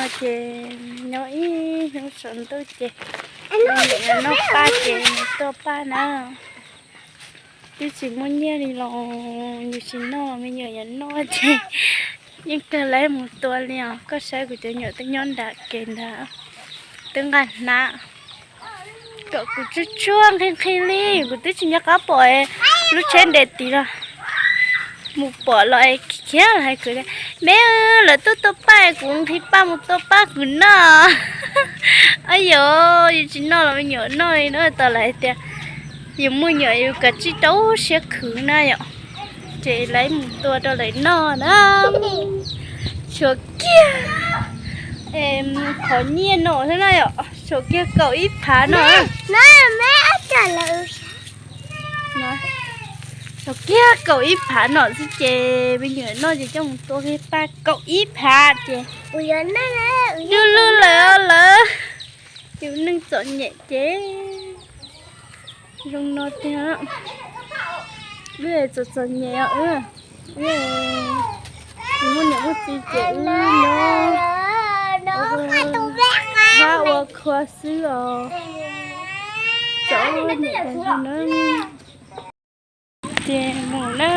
Ces nyob ib hnub saum ntuj ces noj paj ces mus tua paj na. Twb tsis muaj nyiaj li los yus tsis noj, me nyuam yuav noj ces yeej kawg lawv mus tua li os. Koj saib kuv cov nyuam twb nyob nram kev ntawd, twb nqa hnab kom kuv tsuag tsuag nqhis nqhis li, kuv twb tsis nco qab pom lub tsheb nres tid los mus pom los khiav los hais kuv tias, me, lawv tuaj tua paj kuv nqhis paj mus tua paj kuv noj. Ab yos, yus tsis noj los me nyuam noj li no, tas lawv hais tias yus muaj nyuam yus kav tsij rau siab khwv na yom. Ces lawv mus tua rau lawv noj na. Tshuav kiag qhov nyiaj no xwb na yom, tshuav kiag kaum ib phav no. Tshuav kiag kaum ib phav no xwb ces me nyuam noj ces coj mus tua kiag paj kaum ib phav ces du lug lawm lawm. Yus neeg txom nyem ces zoo no tiag. Wb txom txom nyem os, wb tsis muaj niam muaj txiv ces wb nyob hab ua khua xwb os. Txom nyem na. Ces mus na,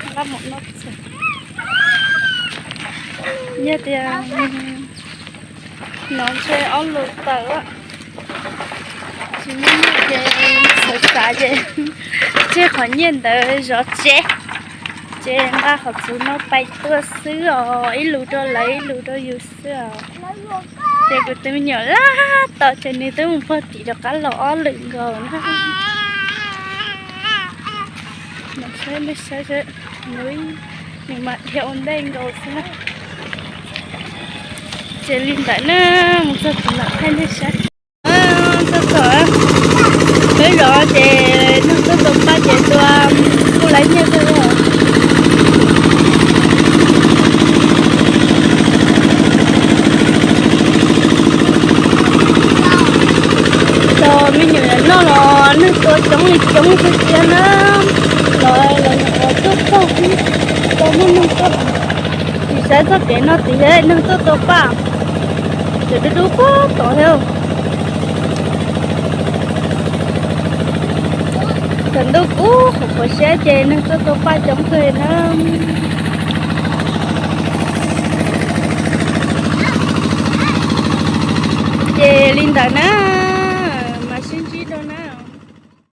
nqa mus no txog. Yog tias no ntshe ob lus tawm, tsis muaj nyiaj ces xav xav ces tseg qhov nyiaj ntawd zov tsev, ces nqa qhov txuv no pais tua xwb os, ib lus rau lawv ib lus rau yus xwb os. Ces kuv tus me nyuam laj tos ces nws twb mus pog tim rov qab los ob lwm nkaus na. Saib, nws mas dhia ua ntej nkaus xwb na. Ces li ntawd na, mus txog tim no thaij nej saib. Txog tom peb zos ces neeg tuaj tua paj ces tua kuj lawv nyiaj xwb. Tos me nyuam noj los neeg tua coob li coob xwb tiag na. Los los nyuam qhuav tuaj txog, tau muaj neeg tuaj. Tsis saib txoj kev no tid neeg tuaj tua paj, cov dub dub puag tod thiab. Thaum ntuj kub qhuav qhuav siab ces neeg tuaj tua paj coob kawg na. Ces li ntawd na,